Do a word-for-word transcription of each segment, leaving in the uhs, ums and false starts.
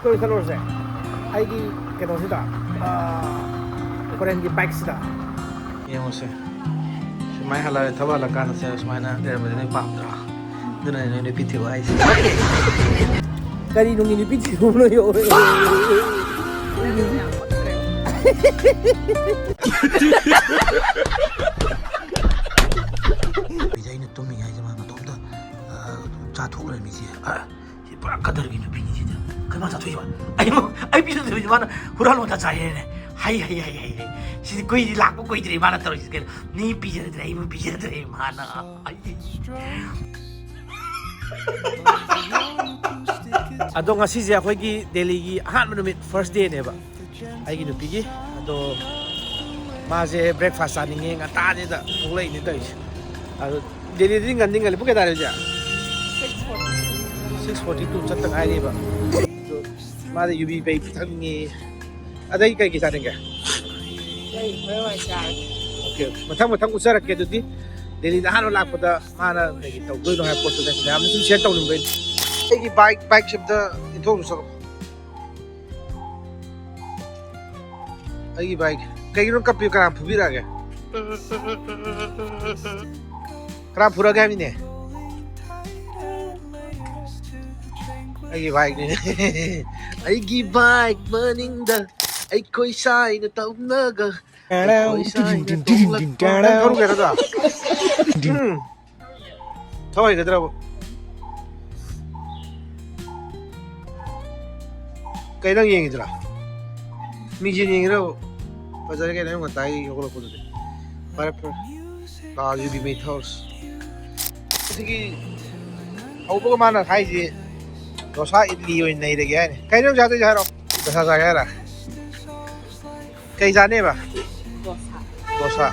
ꯀꯣꯏꯕ ꯆꯠꯂꯨꯔꯁꯦ꯫ ꯑꯩꯒꯤ ꯀꯩꯅꯣꯁꯤꯗ, ꯐꯣꯔꯦꯟꯒꯤ ꯕꯥꯏꯛꯁꯤꯗ꯫ ꯌꯦꯡꯉꯨꯁꯦ꯫ ꯁꯨꯃꯥꯏꯅ ꯍꯜꯂꯛꯑꯦ, ꯊꯕꯛ ꯍꯜꯂꯛꯀꯥꯟꯗ ꯁꯦ ꯁꯨꯃꯥꯏꯅ ꯂꯩꯔꯝꯕꯗꯤ ꯅꯣꯏ ꯄꯥꯝꯗ꯭ꯔꯣ? ꯑꯗꯨꯅ ꯅꯣꯏ ꯅꯨꯄꯤ ꯊꯤꯌꯨ ꯍꯥꯏꯁꯦ꯫ ꯀꯔꯤ ꯅꯨꯡꯒꯤ ꯅꯨꯄꯤ ꯊꯤꯕꯅꯣ? ꯕꯤꯖꯩꯅ ꯇꯨꯝꯃꯤ ꯍꯥꯏꯁꯦ ꯃꯥ ꯃꯇꯣꯝꯇ, ꯑ, ꯆꯥꯊꯣꯛ ꯂꯩꯔꯝꯃꯤꯁꯦ꯫ ꯑ, ꯁꯤ ꯄꯨꯔꯥ ꯀꯗꯔꯒꯤ ꯅꯨꯄꯤꯅꯤ ꯁꯤꯗ꯫ ꯀꯩ ꯃꯥ ꯆꯥꯊꯣꯛꯏꯕ? ꯑꯩ, ꯑꯩ ꯄꯤꯖꯗꯕꯤꯗ ꯃꯥꯅ ꯍꯨꯔꯥꯟ ꯂꯣꯟꯗ ꯆꯥꯏ ꯍꯥꯏꯅꯦ꯫ ꯍꯩ, ꯍꯩ, ꯍꯩ, ꯍꯩ, ꯍꯩ꯫ ꯁꯤꯗꯤ ꯀꯨꯏꯗꯤ ꯂꯥꯛꯄ ꯀꯨꯏꯗ꯭ꯔꯤ ꯃꯥꯅ ꯇꯧꯔꯤꯁꯤ ꯀꯩꯅꯣ? ꯃꯤ ꯄꯤꯖꯗ꯭ꯔꯦ, ꯑꯩꯕꯨ ꯄꯤꯖꯗ꯭ꯔꯦ ꯃꯥꯅ꯫ ꯑꯩ ꯑꯗꯣ ꯉꯁꯤꯁꯦ ꯑꯩꯈꯣꯏꯒꯤ ꯗꯦꯜꯂꯤꯒꯤ ꯑꯍꯥꯟꯕ ꯅꯨꯃꯤꯠ, first dayꯅꯦꯕ ꯑꯩꯒꯤ ꯅꯨꯄꯤꯒꯤ꯫ ꯑꯗꯣ ꯃꯥꯁꯦ breakfast ꯆꯥꯅꯤꯡꯉꯦ, ꯉꯟꯇꯥꯅꯤꯗ ꯊꯣꯛꯂꯛꯏꯅꯦ ꯇꯧꯔꯤꯁꯦ꯫ ꯑꯗꯣ ꯗꯦꯜꯂꯤꯗꯗꯤ ꯉꯟꯗꯤ ꯉꯜꯂꯤ꯫ ꯄꯨꯡ ꯀꯌꯥ ꯇꯥꯔꯦ ꯍꯧꯖꯤꯛ? Six forty two ꯆꯠꯇ ꯉꯥꯏꯔꯤꯕ꯫ ꯑꯗꯣ ꯃꯥꯗꯤ ꯌꯨꯕꯤ ꯄꯩ ꯊꯛꯅꯤꯡꯉꯦ꯫ ꯑꯗꯩ ꯀꯩ ꯀꯩ ꯆꯥꯅꯤꯡꯒꯦ? ꯑꯣꯀꯦ, ꯃꯊꯪ ꯃꯊꯪ ꯎꯠꯆꯔꯛꯀꯦ꯫ ꯑꯗꯨꯗꯤ ꯗꯦꯜꯂꯤꯗ ꯑꯍꯥꯟꯕ ꯂꯥꯛꯄꯗ ꯃꯥꯅ ꯀꯩ ꯇꯧꯗꯣꯏꯅꯣ ꯍꯥꯏꯕ ꯄꯣꯠꯇꯨꯗ ꯃꯌꯥꯝꯅ ꯁꯨꯝ share ꯇꯧꯅꯤꯡꯕꯩ꯫ ꯑꯩꯒꯤ bike, bikeꯁꯦ ꯑꯝꯇ ꯏꯟꯊꯣꯛꯎꯁꯣ꯫ ꯑꯩꯒꯤ bike꯫ ꯀꯩꯒꯤꯅꯣ ꯀꯞꯄꯤ? ꯀꯅꯥ ꯐꯨꯕꯤꯔꯛꯑꯒꯦ? ꯀꯅꯥ ꯐꯨꯔꯛꯑꯒꯦ ꯍꯥꯏꯕꯅꯤꯅꯦ? ꯑꯩꯒꯤ bikeꯅꯤ꯫ ꯑꯩꯒꯤ bike ꯃꯅꯤꯡꯗ ꯑꯩꯈꯣꯏ ꯁꯥꯏꯅ ꯇꯧꯅꯒ, ꯑꯩꯈꯣꯏ ꯁꯥꯏꯅ ꯇꯣꯡꯂꯛꯄ꯫ ꯅꯪ ꯊꯧꯔꯨꯒꯦ ꯅꯠꯇ꯭ꯔꯣ? ꯎꯝ꯫ ꯊꯧ ꯍꯩꯒꯗ꯭ꯔꯕ? ꯀꯩ ꯅꯪ ꯌꯦꯡꯉꯤꯗꯨꯔꯥ? ꯃꯤꯡꯁꯦꯜ ꯌꯦꯡꯉꯤꯔꯕ? ꯐꯖꯔꯦ ꯀꯩꯅꯣ, ꯑꯌꯨꯛ ꯉꯟꯇꯥꯒꯤ ꯍꯧꯒꯠꯂꯛꯄꯗꯨꯗꯤ꯫ ꯐꯔꯦ, ꯐꯔꯦ꯫ ꯂꯥꯛꯑꯁꯤ ꯌꯨꯕꯤ ꯃꯩ ꯊꯛꯑꯁꯤ꯫ ꯁꯤꯒꯤ ꯍꯧꯕꯒ ꯃꯥꯅ ꯍꯥꯏꯁꯦ ꯗꯣꯁꯥ ꯏꯗꯂꯤ ꯑꯣꯏꯅ ꯅꯩꯔꯒꯦ ꯍꯥꯏꯅꯤ꯫ ꯀꯩꯅꯣ ꯆꯥꯗꯣꯏꯁꯦ ꯍꯥꯏꯔꯣ? ꯗꯣꯁꯥ ꯆꯥꯒꯦ ꯍꯥꯏꯔ? ꯀꯩ ꯆꯥꯅꯦꯕ? ꯗꯣꯁꯥ꯫ ꯗꯣꯁꯥ꯫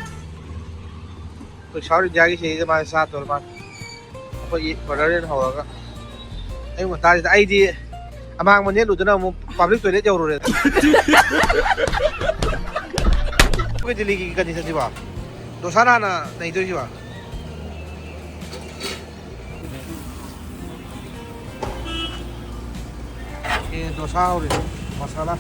ꯑꯩꯈꯣꯏ South Indiaꯒꯤ ꯁꯤꯗꯩꯗ ꯃꯥꯁꯦ ꯆꯥꯗꯣꯔ ꯃꯥꯜꯂꯦ꯫ ꯑꯩꯈꯣꯏꯒꯤ brotherꯅ ꯍꯧꯔꯒ ꯑꯌꯨꯛ ꯉꯟꯇꯥꯁꯤꯗ ꯑꯩꯗꯤ ꯑꯃꯥꯡꯕ ꯅꯦꯠꯂꯨꯗꯅ ꯑꯃꯨꯛ public toilet ꯌꯧꯔꯨꯔꯦ꯫ ꯑꯩꯈꯣꯏ ꯗꯤꯜꯂꯤꯒꯤ conditionꯁꯤꯕꯣ? ꯗꯣꯁꯥꯅ ꯍꯥꯟꯅ ꯅꯩꯗꯣꯏꯁꯤꯕꯣ? ꯑꯦ, ꯗꯣꯁꯥ ꯍꯧꯔꯦ꯫ ꯃꯁꯥꯂꯥ꯫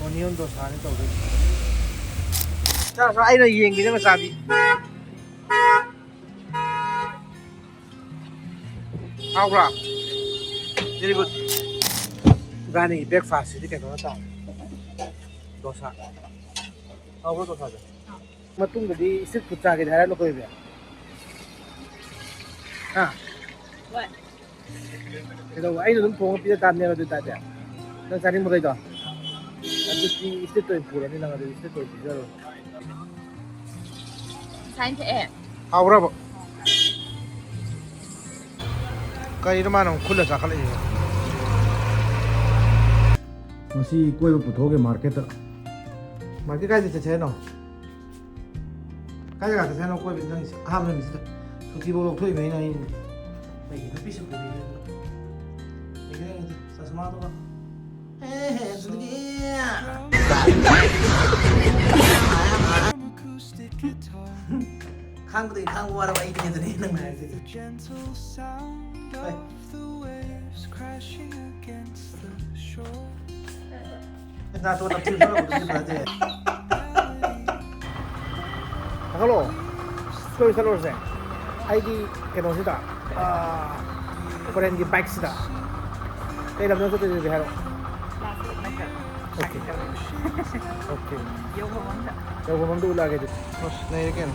ꯑꯣꯅꯤꯌꯟ ꯗꯣꯁꯥꯅꯤ ꯇꯧꯗꯣꯏꯁꯦ꯫ ꯆꯥ, ꯆꯥ, ꯑꯩꯅ ꯌꯦꯡꯈꯤꯗꯦ ꯃꯆꯥꯗꯤ꯫ ꯍꯥꯎꯕ꯭ꯔꯥ? Very good. ꯏꯕꯥꯅꯤꯒꯤ breakfastꯁꯤꯗꯤ ꯀꯩꯅꯣꯅ ꯇꯥꯔꯦ꯫ ꯗꯣꯁꯥ꯫ ꯍꯥꯎꯕ꯭ꯔꯣ ꯗꯣꯁꯥꯁꯦ? ꯃꯇꯨꯡꯗꯗꯤ street food ꯆꯥꯒꯦꯗꯤ ꯍꯥꯏꯔꯛꯅꯨꯀꯣ, ꯏꯕꯦꯝ꯫ ꯍꯥ? ꯍꯣꯏ꯫ ꯀꯩꯗꯧꯕ? ꯑꯩꯅ ꯑꯗꯨꯝ ꯊꯣꯡꯉ ꯄꯤꯖ ꯇꯥꯕꯅꯦꯕ ꯑꯗꯨ ꯑꯣꯏꯇꯥꯔꯗꯤ꯫ ꯅꯪ ꯆꯥꯅꯤꯡꯕꯈꯩꯗꯣ꯫ ꯑꯗꯨꯗꯤ streetꯇ ꯑꯣꯏꯅ ꯄꯨꯔꯅꯤ ꯅꯪ, ꯑꯗꯨꯗꯤ streetꯇ ꯑꯣꯏꯅ ꯄꯤꯖꯔꯣ꯫ ꯉꯁꯥꯏꯅ ꯊꯛꯑꯦ꯫ ꯍꯥꯎꯕ꯭ꯔꯕ? ꯀꯔꯤꯅꯣ ꯃꯥꯅ ꯑꯃꯨꯛ ꯈꯨꯜꯂ ꯆꯥꯈꯠꯂꯛꯏꯁꯦ? ꯉꯁꯤ ꯀꯣꯏꯕ ꯄꯨꯊꯣꯛꯑꯒꯦ marketꯇ꯫ Market ꯀꯥꯏꯗ ꯆꯠꯁꯦ ꯍꯥꯏꯅꯣ? ꯀꯥꯏ ꯖꯒꯥ ꯆꯠꯁꯦ ꯍꯥꯏꯅꯣ ꯀꯣꯏꯕ ꯅꯪꯒꯤꯁꯦ? ꯑꯍꯥꯟꯕ ꯅꯨꯃꯤꯠꯁꯤꯗ ꯁꯨꯇꯤꯐꯥꯎ ꯂꯧꯊꯣꯛꯏꯕꯅꯤꯅ ꯑꯩ꯫ ꯑꯩꯒꯤ ꯅꯨꯄꯤꯁꯨ ꯄꯨꯕꯤꯔꯦ꯫ ꯌꯦꯡꯒꯦ, ꯌꯦꯡꯒꯦ, ꯆꯁꯃꯥꯗꯨꯒ꯫ ꯑꯦ, ꯑꯗꯨꯗꯒꯤ꯫ ꯈꯥꯡꯕꯗꯒꯤ ꯈꯥꯡꯕ ꯋꯥꯔꯕ ꯑꯩꯅꯦ ꯑꯗꯨꯅꯦ ꯅꯪꯅ ꯍꯥꯏꯔꯤꯁꯦ꯫ ꯍꯣꯏ꯫ ꯅꯥꯇꯣꯟ ꯅꯞꯊꯤꯕ ꯊꯣꯛꯂꯛꯄꯗꯨꯗꯤ ꯐꯖꯗꯦ꯫ ꯍꯜꯂꯣ, ꯀꯣꯏꯕ ꯆꯠꯂꯨꯔꯁꯦ꯫ ꯑꯩꯒꯤ ꯀꯩꯅꯣꯁꯤꯗ, ꯑꯥ, foreignꯒꯤ bikeꯁꯤꯗ꯫ ꯀꯩ ꯂꯝꯗ ꯆꯠꯇꯣꯏꯅꯣꯗꯤ ꯍꯥꯏꯔꯛꯑꯣ꯫ ꯂꯥꯁ ꯅꯠꯇ꯭ꯔꯒ OK꯫ OK꯫ ꯌꯧꯐꯝ ꯑꯝꯗ꯫ ꯌꯧꯐꯝ ꯑꯝꯗ ꯎꯠꯂꯛꯑꯒꯦ ꯑꯗꯨꯗꯤ꯫ ꯑꯁ, ꯅꯩꯔꯦ ꯀꯩꯅꯣ꯫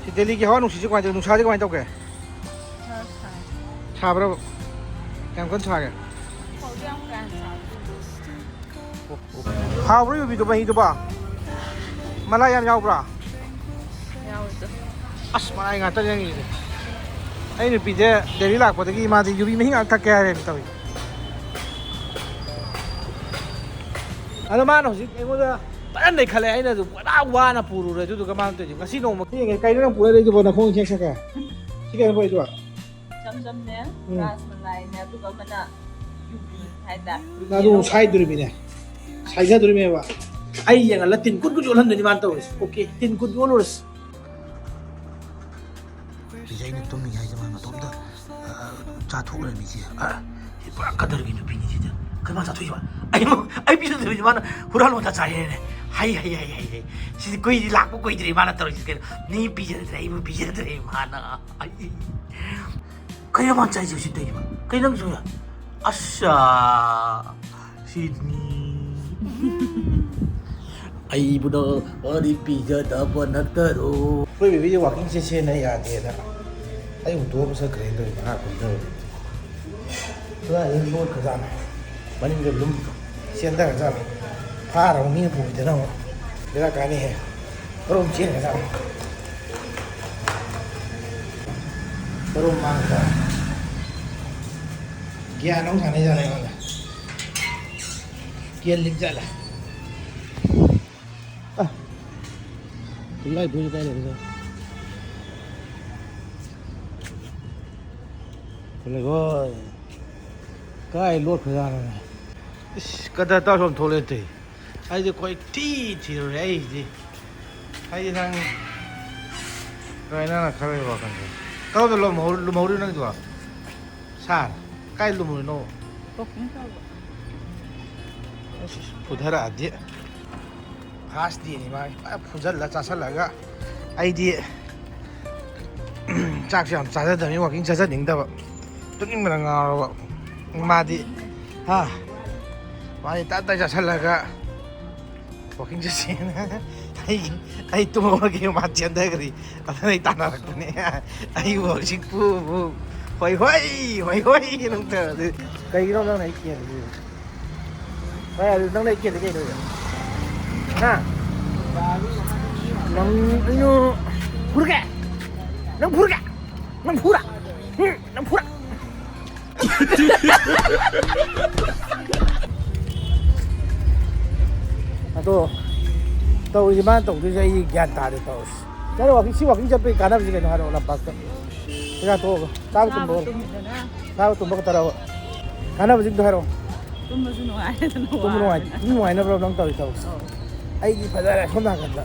ꯁꯤ ꯗꯦꯜꯂꯤꯒꯤ ꯍꯋꯥ ꯅꯨꯡꯁꯤꯠꯁꯦ ꯀꯃꯥꯏꯅ ꯇꯧꯋꯤ? ꯅꯨꯡꯁꯥꯁꯦ ꯀꯃꯥꯏꯅ ꯇꯧꯒꯦ? ꯈꯔ ꯁꯥꯏ꯫ ꯁꯥꯕ꯭ꯔꯕ? ꯀꯌꯥꯝ ꯀꯟꯅ ꯁꯥꯒꯦ? ꯍꯧꯖꯤꯛ ꯌꯥꯝ ꯀꯥ ꯍꯦꯟꯅ ꯁꯥꯕ ꯑꯣꯏꯗꯦ꯫ ꯑꯣ, ꯑꯣ꯫ ꯍꯥꯎꯕ꯭ꯔꯣ ꯌꯨꯕꯤꯗꯣ, ꯃꯍꯤꯗꯨꯕꯣ? ꯃꯅꯥ ꯌꯥꯝ ꯌꯥꯎꯕ꯭ꯔꯥ? ꯌꯥꯎꯋꯦ ꯑꯗꯣ꯫ ꯑꯁ, ꯃꯅꯥ ꯉꯥꯛꯇ ꯌꯦꯡꯉꯤꯁꯦ꯫ ꯑꯩ ꯅꯨꯄꯤꯁꯦ ꯗꯦꯜꯂꯤ ꯂꯥꯛꯄꯗꯒꯤ ꯃꯥꯗꯤ ꯌꯨꯕꯤ ꯃꯍꯤ ꯉꯥꯛꯇ ꯊꯛꯀꯦ ꯍꯥꯏꯔꯦꯅ ꯇꯧꯏ꯫ ꯑꯗꯣ ꯃꯥꯅ ꯍꯧꯖꯤꯛ ꯑꯩꯉꯣꯟꯗ ꯐꯖꯅ ꯅꯩꯈꯠꯂꯦ, ꯑꯩꯅꯁꯨ ꯄꯨꯔꯥ ꯋꯥꯅ ꯄꯨꯔꯨꯔꯦ, ꯑꯗꯨꯗꯨꯒ ꯃꯥꯅ ꯇꯧꯔꯤꯁꯦ ꯉꯁꯤ ꯅꯣꯡꯃ ꯌꯦꯡꯉꯦ꯫ ꯀꯩꯅꯣ ꯅꯪ ꯄꯨꯔꯛꯏꯗꯨꯕꯣ, ꯅꯈꯣꯡ ꯏꯁꯦꯛ ꯁꯦꯛꯀꯦ? ꯁꯤ ꯀꯩꯅꯣ ꯄꯨꯔꯛꯏꯗꯨꯕꯣ? ꯆꯝꯆꯝꯅꯦ, ꯎꯝ꯫ ꯔꯥꯁꯃꯂꯥꯏꯅꯦ, ꯑꯗꯨꯒ ꯑꯃꯅ ꯌꯨꯕꯤ ꯍꯥꯏꯇꯥꯔꯦ꯫ ꯅꯪ ꯑꯗꯨ ꯑꯃꯨꯛ ꯁꯥꯏꯗꯣꯔꯤꯃꯤꯅꯦ꯫ ꯍꯥꯏꯖꯗꯣꯔꯤꯃꯦꯕ꯫ ꯑꯩ ꯌꯦꯡꯍꯜꯂ ꯇꯤꯟ ꯀꯨꯠ ꯀꯨꯠ ꯌꯣꯜꯍꯟꯗꯣꯏꯅꯤ ꯃꯥꯅ ꯇꯧꯔꯤꯁꯦ꯫ ꯑꯣꯀꯦ, ꯇꯤꯟ ꯀꯨꯠ ꯌꯣꯜꯂꯨꯔꯁꯤ꯫ ꯁꯤꯁꯦ ꯑꯩꯅ ꯇꯨꯝꯃꯤ ꯍꯥꯏꯁꯦ ꯃꯥ ꯃꯇꯣꯝꯇ, ꯑ, ꯆꯥꯊꯣꯛ ꯂꯩꯔꯝꯃꯤꯁꯦ꯫ ꯑ, ꯁꯤ ꯄꯨꯔꯥ ꯀꯗꯔꯒꯤ ꯅꯨꯄꯤꯅꯤ ꯁꯤꯗ꯫ ꯀꯩ ꯃꯥ ꯆꯥꯊꯣꯛꯏꯕ? ꯑꯩ, ꯑꯩ ꯄꯤꯖꯗꯕꯤꯗ ꯃꯥꯅ ꯍꯨꯔꯥꯟ ꯂꯣꯟꯗ ꯆꯥꯏ ꯍꯥꯏꯅꯦ꯫ ꯍꯩ, ꯍꯩ, ꯍꯩ, ꯍꯩ, ꯍꯩ꯫ ꯁꯤꯗꯤ ꯀꯨꯏꯗꯤ ꯂꯥꯛꯄ ꯀꯨꯏꯗ꯭ꯔꯤ ꯃꯥꯅ ꯇꯧꯔꯤꯁꯤ ꯀꯩꯅꯣ? ꯃꯤ ꯄꯤꯖꯗ꯭ꯔꯦ, ꯑꯩꯕꯨ ꯄꯤꯖꯗ꯭ꯔꯦ ꯃꯥꯅ꯫ ꯑꯩ, ꯀꯩꯅꯣ ꯃꯥ ꯆꯥꯏꯁꯦ ꯍꯧꯖꯤꯛ ꯇꯧꯔꯤꯕ? ꯀꯩꯅꯣ ꯅꯪꯁꯨ? ꯑꯁ, ꯁꯤꯗꯅꯤ꯫ ꯑꯩꯕꯨ ꯅꯪ ꯋꯥꯔꯤ ꯄꯤꯖꯗꯕ ꯅꯠꯇꯔꯣ? ꯑꯩꯈꯣꯏ ꯕꯦꯕꯤꯁꯦ ꯋꯥꯀꯤꯡ ꯆꯠꯁꯦꯅ ꯌꯥꯗꯦꯅ ꯑꯩ ꯍꯨꯟꯗꯣꯛꯑꯒ ꯆꯠꯈ꯭ꯔꯦꯅ ꯇꯧꯔꯤ, ꯃꯉꯥ ꯀꯨꯝꯊꯕꯗꯤ꯫ ꯑꯗꯨꯗꯥꯏꯗ ꯂꯣꯠꯈ꯭ꯔꯖꯥꯠꯅꯤ꯫ ꯃꯅꯤꯡꯗ ꯂꯨꯝ ꯆꯦꯟꯊꯔꯖꯥꯠꯅꯤ꯫ ꯐꯥꯔ ꯑꯃꯨꯛ ꯃꯤꯅ ꯄꯨꯈꯤꯗꯅ ꯑꯃꯨꯛ ꯕꯦꯔꯥ ꯀꯥꯅꯤꯍꯦ꯫ ꯀꯔꯣꯝ ꯆꯦꯟꯈ꯭ꯔꯖꯥꯠꯅꯣ? ꯀꯔꯣꯝ ꯃꯥꯡꯈ꯭ꯔ? ꯒ꯭ꯌꯥꯟ ꯑꯃꯨꯛ ꯁꯥꯟꯅꯩꯖꯥꯠꯂ ꯑꯩꯉꯣꯟꯗ? ꯀꯦꯟ ꯂꯤꯛ ꯖꯥꯠꯂ? ꯑ, ꯇꯤꯜꯂꯥꯏ ꯐꯨꯏ ꯀꯥꯏ ꯂꯩꯔꯤꯖꯥꯠꯅꯣ? ꯂꯩꯈꯣꯏ꯫ ꯀꯥꯏ ꯂꯣꯠꯈ꯭ꯔꯖꯥꯠꯅꯣꯅꯦ? ꯏꯁ, ꯀꯗꯥ ꯇꯥ ꯁꯣꯝ ꯊꯣꯛꯂꯛꯑꯦ ꯇꯧꯏ꯫ ꯑꯩꯗꯤ ꯀꯣꯏꯊꯤ ꯊꯤꯔꯨꯔꯦ ꯑꯩꯁꯤꯗꯤ꯫ ꯑꯩꯗꯤ ꯅꯪ ꯀꯃꯥꯏꯅ ꯈꯜꯂꯤꯕ ꯋꯥꯈꯜꯁꯦ? ꯀꯔꯣꯝꯗ ꯂꯨꯝꯍꯧ-, ꯂꯨꯝꯍꯧꯔꯤꯅꯣ ꯅꯪꯗꯨꯕꯣ? ꯁꯥꯔ, ꯀꯥꯏ ꯂꯨꯝꯃꯨꯔꯤꯅꯣ? ꯋꯥꯀꯤꯡ ꯇꯧꯕ꯫ ꯑꯁ, ꯑꯁ, ꯐꯨꯊꯔꯛꯑꯗꯤ꯫ ꯐꯥꯔꯁ ꯗꯦꯅꯤ ꯃꯥꯒꯤ꯫ ꯐꯖ ꯐꯨꯖꯜꯂ ꯆꯥꯁꯜꯂꯒ ꯑꯩꯗꯤ ꯆꯥꯛꯁꯨ ꯌꯥꯝ ꯆꯥꯖꯗꯕꯅꯤ, ꯋꯥꯀꯤꯡ ꯆꯠꯆꯅꯤꯡꯗꯕ꯫ ꯇꯨꯝꯅꯤꯡꯕꯅ ꯉꯥꯎꯔꯕ꯫ ꯃꯥꯗꯤ, ꯍꯥ? ꯃꯥꯗꯤ ꯇꯞ ꯇꯥꯏ ꯆꯥꯁꯜꯂꯒ ꯋꯥꯀꯤꯡ ꯆꯠꯁꯦꯅ ꯑꯩ, ꯑꯩ ꯇꯨꯝꯍꯧꯔꯒꯦ, ꯃꯥ ꯆꯦꯟꯊꯈ꯭ꯔꯦ꯫ ꯑꯗꯨꯅ ꯑꯩ ꯇꯥꯟꯅꯔꯛꯄꯅꯦ꯫ ꯑꯩꯕꯨ ꯍꯧꯖꯤꯛꯄꯨ ꯍꯣꯏ ꯍꯣꯏ, ꯍꯣꯏ ꯍꯣꯏ ꯑꯗꯨꯝ ꯇꯧꯔꯗꯤ ꯀꯩꯒꯤꯅꯣ ꯅꯪꯅ ꯑꯩ ꯀꯦꯜꯂꯤꯁꯦ? ꯍꯣꯏ, ꯑꯗꯨ ꯅꯪꯅ ꯑꯩ ꯀꯦꯜꯂꯤ ꯀꯩꯅꯣ? ꯍꯥ? ꯅꯪ, ꯑꯩꯅ ꯐꯨꯔꯒꯦ? ꯅꯪ ꯐꯨꯔꯒꯦ? ꯅꯪ ꯐꯨꯔꯥ? ꯎꯝ, ꯅꯪ ꯐꯨꯔꯥ? ꯑꯗꯣ ꯇꯧꯔꯤꯁꯦ, ꯃꯥꯅ ꯇꯧꯗꯣꯏꯁꯦ ꯑꯩ ꯒ꯭ꯌꯥꯟ ꯇꯥꯗꯦ ꯇꯧꯔꯤꯁꯦ꯫ ꯆꯠꯂꯣ, ꯋꯥꯀꯤꯡ, ꯁꯤ ꯋꯥꯀꯤꯡ ꯆꯠꯄꯒꯤ ꯀꯥꯟꯅꯕꯁꯤ ꯀꯩꯅꯣ ꯍꯥꯏꯔꯛꯑꯣ, ꯂꯝꯄꯥꯛꯇ ꯆꯥꯛ ꯆꯥ ꯇꯣꯛꯑꯒ꯫ ꯆꯥꯕ ꯇꯨꯝꯕ ꯑꯣꯏꯔꯣ? ꯇꯨꯝꯃꯤꯗꯅ꯫ ꯆꯥꯕ ꯇꯨꯝꯕ ꯈꯛꯇꯔꯕ? ꯀꯥꯟꯅꯕꯁꯤꯡꯗꯣ ꯍꯥꯏꯔꯛꯑꯣ꯫ ꯇꯨꯝꯕꯁꯨ ꯅꯨꯡꯉꯥꯏꯔꯦꯗꯅ꯫ ꯇꯨꯝꯕ ꯅꯨꯡꯉꯥꯏ ꯇꯨꯝꯕ ꯅꯨꯡꯉꯥꯏꯅꯕ꯭ꯔꯣ ꯅꯪ ꯇꯧꯔꯤ ꯊꯕꯛꯁꯦ? ꯑꯩꯗꯤ ꯐꯖꯔꯦ ꯁꯣꯝ ꯅꯥꯀꯟꯗ꯫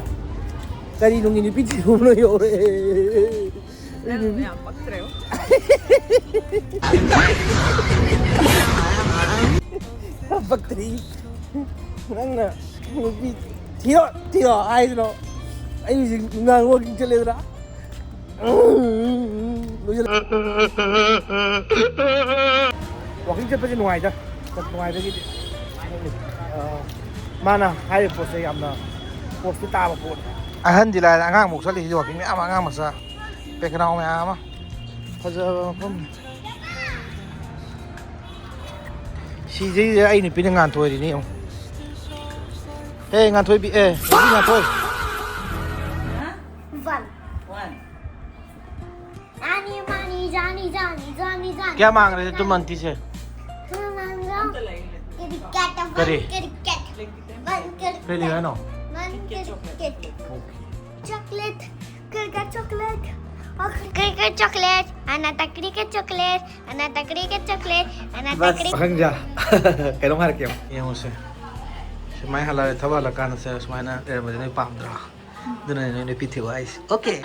ꯀꯔꯤ ꯅꯨꯡꯒꯤ ꯅꯨꯄꯤ ꯊꯤꯔꯨꯕꯅꯣ ꯌꯧꯔꯦ꯫ ꯅꯪ ꯌꯥꯝ ꯄꯛꯇ꯭ꯔꯦꯕ꯫ ꯄꯛꯇ꯭ꯔꯤ꯫ ꯅꯪꯅ ꯅꯨꯄꯤ ꯊꯤꯔꯣ ꯊꯤꯔꯣ ꯍꯥꯏꯗ꯭ꯔꯣ? ꯑꯩ ꯍꯧꯖꯤꯛ ꯅꯨꯡꯗꯥꯡ ꯋꯥꯀꯤꯡ ꯆꯠꯂꯦꯗ꯭ꯔꯥ? ꯋꯥꯀꯤꯡ ꯆꯠꯄꯁꯦ ꯅꯨꯡꯉꯥꯏꯗ꯫ ꯆꯠ ꯅꯨꯡꯉꯥꯏꯕꯒꯤꯗꯤ꯫ ꯑ, ꯃꯥꯅ ꯍꯥꯏꯔꯤꯕ ꯄꯣꯠꯁꯦ ꯌꯥꯝꯅ ꯄꯣꯠꯁꯨ ꯇꯥꯕ ꯄꯣꯠꯅꯤ꯫ ꯑꯍꯟꯗꯤ ꯂꯥꯏꯔꯦ, ꯑꯉꯥꯡꯐꯥꯎ ꯆꯠꯂꯤꯁꯤꯗꯤ ꯋꯥꯀꯤꯡ ꯃꯌꯥꯝ ꯑꯃ, ꯑꯉꯥꯡ ꯃꯆꯥ ꯄꯦꯛꯒ꯭ꯔꯥꯎꯟ ꯃꯌꯥꯝ ꯑꯃ꯫ ꯐꯖꯕ ꯃꯐꯝꯅꯤ꯫ ꯁꯤꯁꯤꯗ ꯑꯩ ꯅꯨꯄꯤꯅ ꯉꯥꯟꯊꯣꯏꯔꯤꯅꯤ ꯌꯦꯡꯉꯨ꯫ ꯑꯦ ꯉꯥꯟꯊꯣꯏꯕꯤ ꯑꯦ ꯅꯨꯄꯤ ꯉꯥꯟꯊꯣꯏ꯫ One. Ani, mani, jani, jani, jani, jani. क्या मांग रहे थे तुम आंटी से? Kit Kat, one Kari. Kit Kat. One Kit Really, I know. One Kit Kat. Chocolate. Kit Kat chocolate. Kit Kat chocolate. Ana takri ke chocolate. Ana takri ke chocolate. Ana takri. ꯈꯪꯖ ꯀꯩꯅꯣꯝ ꯍꯥꯏꯔꯛꯀꯦ꯫ ꯌꯦꯡꯉꯨꯁꯦ꯫ ꯁꯨꯃꯥꯏꯅ ꯍꯜꯂꯛꯑꯦ, ꯊꯕꯛ ꯍꯜꯂꯛꯀꯥꯟꯗ ꯁꯦ ꯁꯨꯃꯥꯏꯅ ꯂꯩꯔꯝꯕꯁꯦ ꯅꯣꯏ ꯄꯥꯝꯗ꯭ꯔꯣ? ꯑꯗꯨꯅꯅꯦ ꯅꯣꯏ ꯅꯨꯄꯤ ꯊꯤꯌꯨ ꯍꯥꯏꯁꯦ꯫ ꯑꯣꯀꯦ꯫